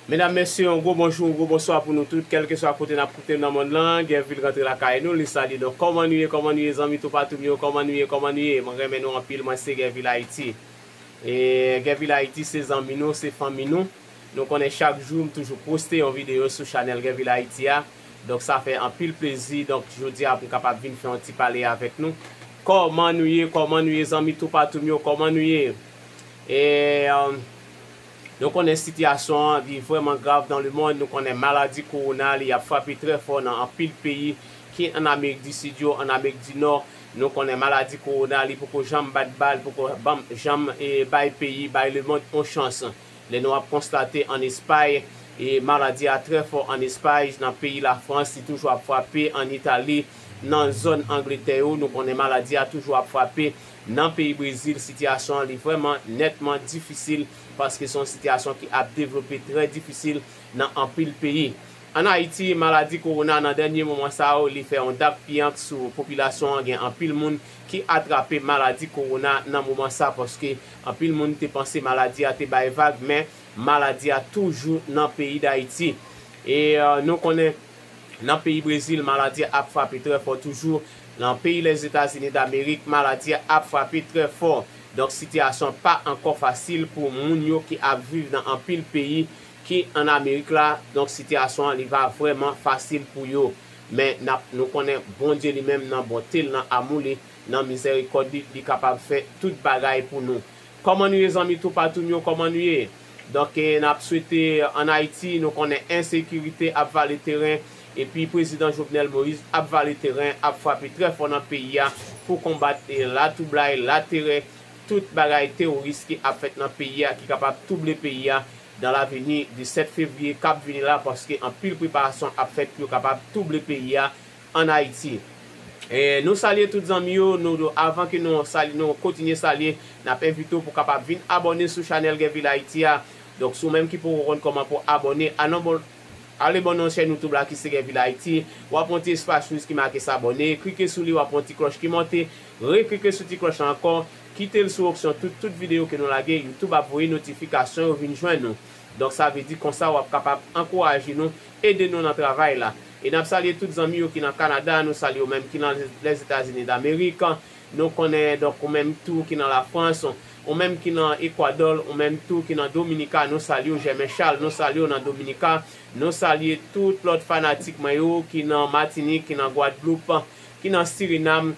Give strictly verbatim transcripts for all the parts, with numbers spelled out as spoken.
Medam, mesye, yon gwo bonjou, yon gwo bonswa pou nou tout, kèlkeswa kote n ap koute m nan mond lan. Gèvil rantre lakay nou, li salye nou. Kòman nou ye, kòman nou ye, zanmi toupatou m yo, kòman nou ye, kòman nou ye? Mwen renmen nou anpil, mwen se Gèvil Ayiti. E Gèvil Ayiti se zanmi nou, se fanmi nou. Nou konnen chak jou m toujou poste yon videyo sou chanèl Gèvil Ayiti a. Donk sa fè anpil plezi. Donk jodi a pou m kapab vin fè yon ti pale avèk nou. Kòman nou ye, kòman nou ye, zanmi toupatou m yo, kòman nou ye? E, euh, Nou konnen sitiyasyon an li vrèman grav dans le monde. Nou konnen maladi kowona li ap frape trè fò nan anpil peyi ki an Amerik di Sid yo, an Amerik di Nò. Nou konnen maladi kowona li poko janm bat ba, li poko banm, janm e, bay peyi, bay le monde yon chans. Lè nou ap konstate an Espay, e maladi a trè fò an Espay, nan peyi Lafrans, li toujou ap frape, an Itali, nan zòn Angletè yo, nou konnen maladi a toujou ap frape. Nan peyi Brezil, sitiyasyon an li vrèman nètman difisil paske se yon sitiyasyon ki ap devlope trè difisil nan anpil peyi. An Ayiti, maladi kowona nan dènye moman sa yo, li fè yon dakpiyank sou popilasyon an. Gen anpil moun ki atrape maladi kowona nan moman sa paske anpil moun te panse maladi a te bay vag, men maladi a toujou nan peyi Dayiti. E euh, nou konnen nan peyi Brezil, maladi a ap frape trè fò toujou. Nan peyi Lèzetazini Damerik, maladi a ap frape trè fò. Donk, sitiyasyon pa ankò fasil pou moun yo ki ap viv nan anpil peyi ki an Amerik la. Donk, sitiyasyon an li va vrèman fasil pou yo. Men n ap, nou konnen Bondye li menm nan bonte l, nan amou li, nan mizèrikòd li, li kapab fè tout bagay pou nou. Kòman nou ye, zanmi toupatou m yo, kòman nou ye? Donk, e, n ap swete an Ayiti, nou konnen ensekirite ap vale teren, epi prezidan Jovenel Moïse ap vale teren, ap frape trè fò nan peyi a pou konbat, e, latwoublay, laterè, tout bagay teworis ki ap fèt nan peyi a, ki kapab twouble peyi a dans l'avenir. Disèt fevriye k ap vini la, paske anpil preparasyon ap fèt pou yo kapab twouble peyi a an Ayiti. E, nou salye tout zanmi yo, nou, nou, avan ke nou salye, nou kontinye salye, n ap envite w pou kapab vin abòne sou chanèl Gèvil Ayiti a. Donk, si w menm ki poko konn kòman pou abòne, ale abòne nan chèn YouTube la ki se Gèvil Ayiti. W ap wè yon ti espas wouj ki make s'abonner, klike sou li, w ap wè yon ti klòch ki monte, reklike sou ti klòch la ankò, kite l sou opsyon tout, tout videyo ke nou lage, YouTube ap voye notifikasyon yo vin jwenn nou. Donk, sa vle di konsa w ap kapab ankouraje nou, ede nou nan travay la. E n ap salye tout zanmi yo ki nan Kanada, nou salye w menm ki nan Lèzetazini Damerik. Nou konnen, donk, ou menm tou ki nan Lafrans, ou menm ki nan Ekwadò, ou menm tou ki nan Dominika, nou salye w, Jèmen Chal, nou salye w nan Dominika. Nou salye tout lòt fanatik mwen yo ki nan Matinik, ki nan Gwadloup, ki nan Sirinam.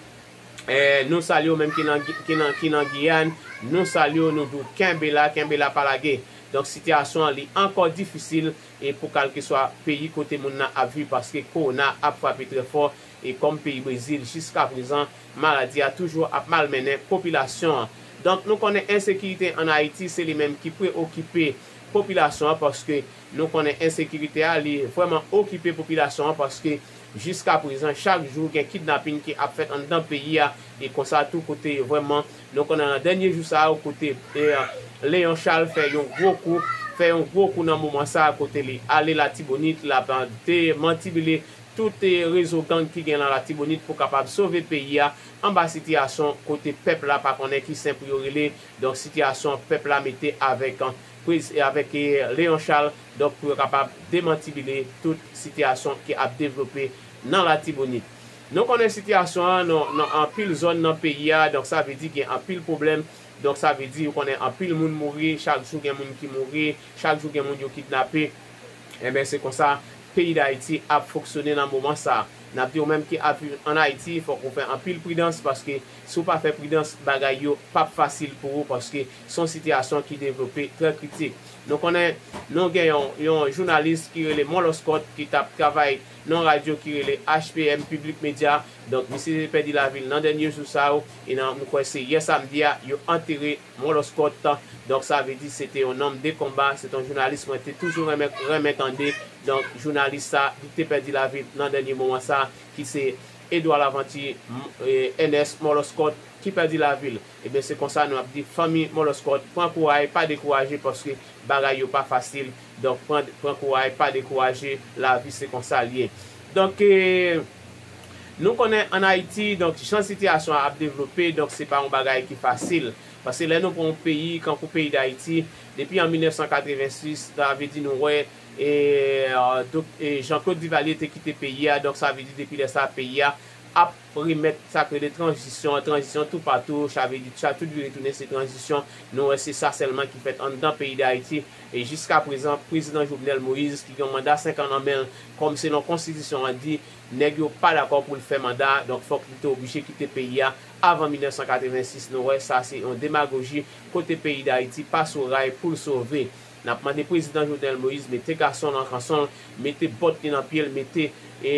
E, nou salye w menm ki nan, ki nan, ki nan Giyàn. Nou salye w, nou di w kenbe la, kenbe la, pa lage. Donk, sitiyasyon an li ankò difisil e pou kèlkeswa peyi kote moun nan ap viv, paske kowona ap frape trè fò, e kòm peyi Brezil, jiskaprezan, maladi a toujou ap malmennen popilasyon an. Donk, nou konnen ensekirite an Ayiti, se li menm ki preokipe popilasyon an, paske nou konnen ensekirite a, li vrèman okipe popilasyon an, paske jiskaprezan, chak jou gen kidnapin ki ap fèt anndan peyi a, e konsa tou kote vrèman, nou konnen nan dènye jou sa yo, kote, e, Léon Charles fè yon gwo kou, fè yon gwo kou nan moman sa a, kote li ale Latibonit, l ap, e, demantibile tout, e, rezo gang ki gen nan Latibonit pou kapab sove peyi a anba sitiyasyon kote pèp la pa konnen ki sen pou yo rele. Donk, sitiyasyon pèp la mete avèk, e, prez-, avèk, e, Léon Charles, donk, pou yo kapab demantibile tout sitiyasyon ki ap devlope nan Latibonit. Nou konnen sitiyasyon an nan, nan anpil zòn nan peyi a, donk, sa vle di gen anpil pwoblèm. Donk, sa vle di, ou konnen anpil moun mouri, chak jou gen moun ki mouri, chak jou gen moun yo kidnape. Enben, se konsa peyi Dayiti ap fonksyone nan moman sa a. N ap di, ou menm ki ap viv ann Ayiti, fòk ou fè anpil pridans, paske si w pa fè pridans, bagay yo p ap fasil pou ou, paske se yon sitiyasyon ki devlope trè kritik. Nou konnen, nou gen yon, yon jounalis ki rele Moloskòt, ki t ap travay nan yon radyo ki rele H P M Public Media. Donk, misye te pèdi lavi l nan dènye jou sa yo, e nan, m kwè se yè samdi a, yo antere Moloskòt. Donk, sa vle di se te yon nonm de konba, se te yon jounalis mwen te toujou renmen, renmen tande. Donk, jounalis sa, li te pèdi lavi l nan dènye moman sa, ki se Edouard Laventure, m-, e, Ernest Moloskòt, ki pèdi lavi l. Ebyen, se konsa nou ap di fanmi Moloskòt, pran kouray, pa dekouraje, paske bagay yo pa fasil. Donk, pran, pran kouray, pa dekouraje, lavi se konsa l ye. Donk, e, nou konnen ann Ayiti, donk, jan sitiyasyon an ap devlope, donk, se pa yon bagay ki fasil. Paske lè nou pran yon peyi, kankou peyi Dayiti, depi an mil nèf san katrevensis, sa vle di nou wè, e, e, Jean-Claude Duvalier te kite peyi a, donk sa vle di depi lè sa, peyi a ap remèt sa k rele tranzisyon, tranzisyon toupatou, sa vle di sa tout vire tounen se tranzisyon. Nou wè se sa sèlman ki fèt anndan peyi Dayiti. E jiska prezan, prezidan Jovenel Moïse, ki gen yon manda senk an nan men l, kòm selon konstitisyon an di, nèg yo pa dakò pou l fè manda, donk fòk li te oblije kite peyi a avan mil nèf san katrevensis. Nou wè sa se yon demagoji kote peyi Dayiti pa sou ray pou l sove. N ap mande prezidan Jovenel Moïse mete gason l an kanson l, mete bòt li nan pye l, mete, e,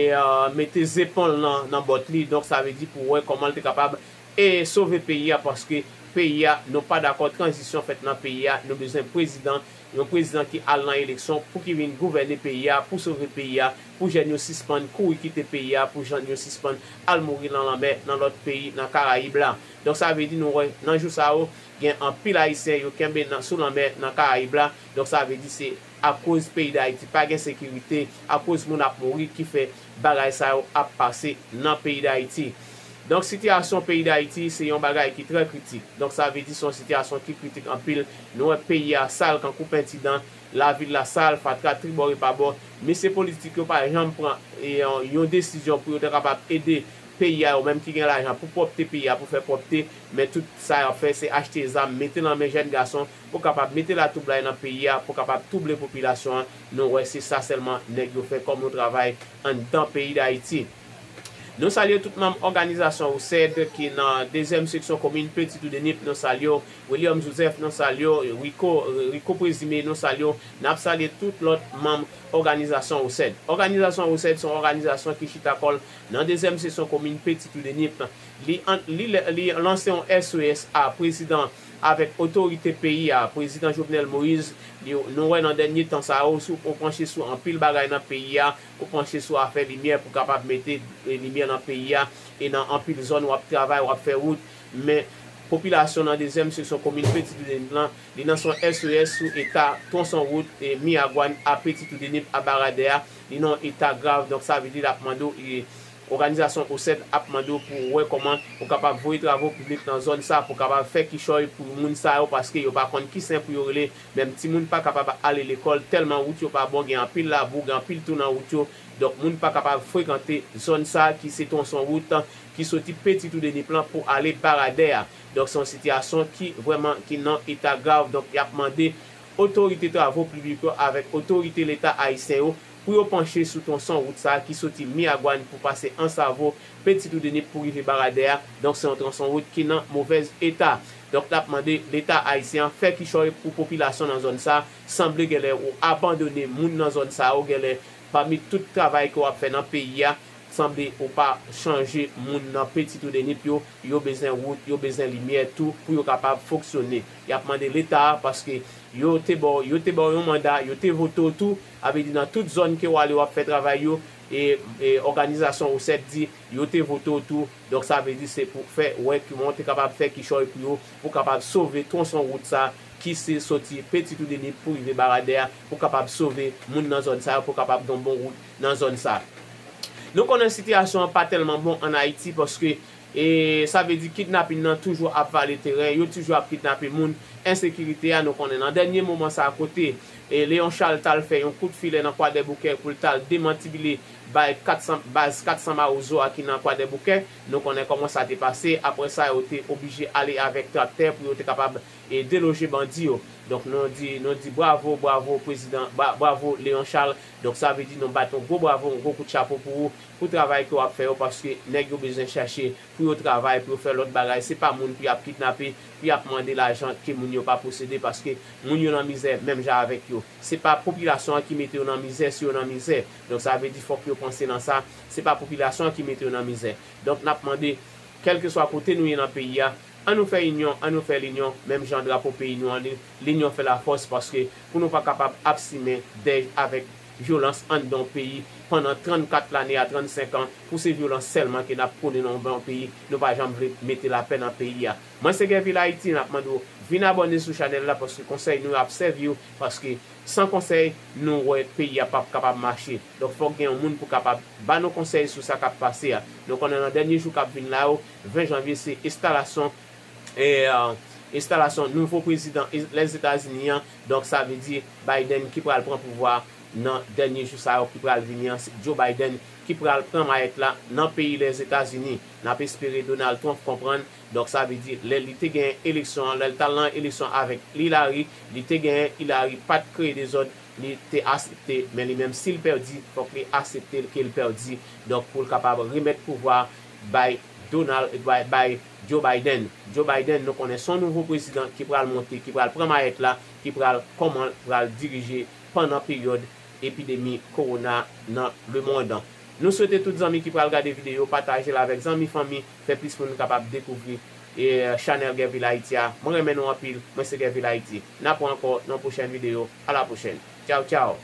mete zepon l nan, nan bòt li. Donk sa vle di pou wè kòman l te kapab e sove peyi a, paske peyi a, nou pa dakò tranzisyon fèt nan peyi a. Nou bezwen prezidan, yon prezidan ki al nan eleksyon pou ki vin gouvène peyi a, pou sove peyi a, pou jèn yo sispann kouri kite peyi a, pou jèn yo sispann al mouri nan lanmè, nan lòt peyi, nan Karayib la. Donk sa vle di nou wè, nan jou sa yo, gen anpil Ayisyen yo kenbe nan, sou lanmè, nan Karayib la. Donk sa vle di se akoz peyi Dayiti pa gen sekirite, akoz moun ap mouri ki fè bagay sa yo ap pase nan peyi Dayiti. Donk sitiyasyon peyi Dayiti se yon bagay ki trè kritik. Donk sa vle di se yon sitiyasyon ki kritik anpil. Nou wè peyi a sal kankou penti dan, lavil la sal, fatra tribò e pabò. Mesye politik yo pa janm pran, e, yon, yon desizyon pou yo ta kapab ede peyi a, yo menm ki gen lajan pou pwòpte peyi a, pou fè pwòpte, men tout sa y ap fè se achte zam, mete nan men jèn gason pou kapab mete latwoublay nan peyi a, pou kapab twouble popilasyon an. Nou wè se sa sèlman nèg yo fè kòm yon travay anndan peyi Dayiti. Nou salye tout manm òganizasyon OCED ki nan dezyèm seksyon komin Petit Trou de Nip, nou salye w. William Joseph, nou salye w. Rico, Rico Présumé, nou salye w. N ap salye tout lòt manm òganizasyon OCED. Òganizasyon OCED se yon òganizasyon ki chita kò l nan dezyèm seksyon komin Petit Trou de Nip. Li, an- li, li lanse yon S O S a prezidan avèk otorite peyi a, prezidan Jovenel Moïse. Li, nou wè nan dènye tan sa yo, sou, ou panche sou anpil bagay nan peyi a, ou panche sou afè limyè pou kapab mete, e, limyè nan peyi a, e nan anpil zòn w ap travay, w ap fè wout, men popilasyon nan dezyèm seksyon komin Petit Trou de Nip lan, li nan son S O S sou eta twonson wout, e, Miragwàn a Petit Trou de Nip a Baradè a, li nan yon eta grav, donk sa vle di l ap mande w, e, òganizasyon OCED ap mande w pou w wè kòman ou kapab voye travo piblik nan zòn sa, pou kapab fè kichòy pou moun sa yo, paske yo pa konn ki sen pou yo rele, menm timoun pa kapab ale lekòl, tèlman wout yo pa bon, gen anpil labou, gen anpil twou nan wout yo, donk moun pa kapab frekante zòn sa ki se twonson wout ki soti Petit Trou de Nip lan pou ale Baradè a. Donk se yon sitiyasyon ki vrèman ki nan eta grav, donk y ap mande otorite travo piblik yo avèk otorite leta ayisyen yo pou yo panche sou twonson wout sa ki soti Miragwàn pou pase Ansavo, Petit Trou de Nip pou rive Baradè a. Donk se yon twonson wout ki nan movèz eta. Donk n ap mande leta ayisyen an fè kichòy pou popilasyon nan zòn sa. Sanble genlè ou abandone moun nan zòn sa yo, genlè pami tout travay ke w ap fè nan peyi a, sanble ou pa chanje moun nan Petit Trou de Nip yo, yo bezwen wout, yo bezwen limyè tou pou yo kapab fonksyone. Y ap mande leta a, paske yo te ba w, yo te ba w yon manda, yo te vote w tou, sa vle di nan tout zòn ke w ale w ap fè travay yo, e, e òganizasyon OCED di yo te vote w tou, donk sa vle di se pou fè wè kòman w te kapab fè kichòy pou yo, pou kapab sove twonson wout sa ki se soti Petit Trou de Nip pou rive Baradè a, pou kapab sove moun nan zòn sa yo, pou kapab gen yon bon wout nan zòn sa. Nou konnen sitiyasyon an pa tèlman bon ann Ayiti, paske, e, sa vle di kidnapin nan toujou ap vale teren, yo toujou ap kidnape moun, ensekirite a, nou konnen nan dènye moman sa a kote, e, Léon Charles t al fè yon kout filè nan Kwadèboukè pou l t al demantibile bay kat san, baz kat san Mawozo a ki nan Kwadèboukè. Nou konnen kòman sa te pase. Apre sa, yo te oblije ale avèk traktè pou yo te kapab, e, deloje bandi yo. Donk, nou di, nou di bravo, bravo, prezidan, bra-, bravo, Léon Charles. Donk, sa vle di nou bat yon gwo bravo, yon gwo kout chapo pou ou, pou travay ke w ap fè yo, paske nèg yo bezwen chèche pou yo travay, pou yo fè lòt bagay. Se pa moun pou y ap kidnape, pou y ap mande lajan ke moun yo pa posede, paske moun yo nan mizè menm jan avèk yo. Se pa popilasyon an ki mete yo nan mizè, si yo nan mizè. Donk, sa vle di fòk yo panse nan sa. Se pa popilasyon an ki mete yo nan mizè. Donk, n ap mande, kèlkeswa kote nou ye nan peyi a, ann nou fè inyon, ann nou fè linyon, menm jan drapo peyi nou an, li, linyon fè lafòs, paske pou nou pa kapab ap simen dèy avèk vyolans anndan yon peyi pandan trannkat lane a trannsenk an, pou se vyolans sèlman ke n ap pwone nan yon peyi, nou pa janm vle mete lapè nan peyi a. Mwen se Guervil Haïti, n ap mande w vin abòne sou chanèl la, paske konsèy nou yo ap sèvi w, paske san konsèy, nou wè peyi a p ap kapab mache. Donk, fòk gen yon moun pou kapab ba nou konsèy sou sa k ap pase a. Nou konnen nan dènye jou k ap vin la yo, ven janvye, se enstalasyon, e, enstalasyon nouvo prezidan Lèzetazini an. Donk, sa vle di Biden ki pral pran pouvwa nan dènye jou sa yo ki pral vini an. Se Joe Biden ki pral pran mayèt la nan peyi Lèzetazini. N ap espere Donald Trump konprann. Donk, sa vle di, lè li te genyen eleksyon an, lè l t al nan eleksyon avèk Hillary, li te genyen, Hillary pa t kreye dezòd, li te aksepte, men li menm, si l pèdi, fòk li aksepte ke l pèdi. Donk, pou l kapab remèt pouvwa bay Donald, bay, bay Joe Biden. Joe Biden, nou konnen se yon nouvo prezidan ki pral monte, ki pral pran mayèt la, ki pral kòman l pral dirije pandan peryòd epidemi kowona nan lemonn. Nou swete tout zanmi ki pral gade videyo, pataje l avèk zanmi, fanmi, fè plis moun kapab dekouvri e chanèl Guerville Haïti a. Mwen renmen nou anpil, mwen se Guerville Haïti. N ap wè ankò nan pwochèn videyo. A la pwochèn. Tchaw, tchaw.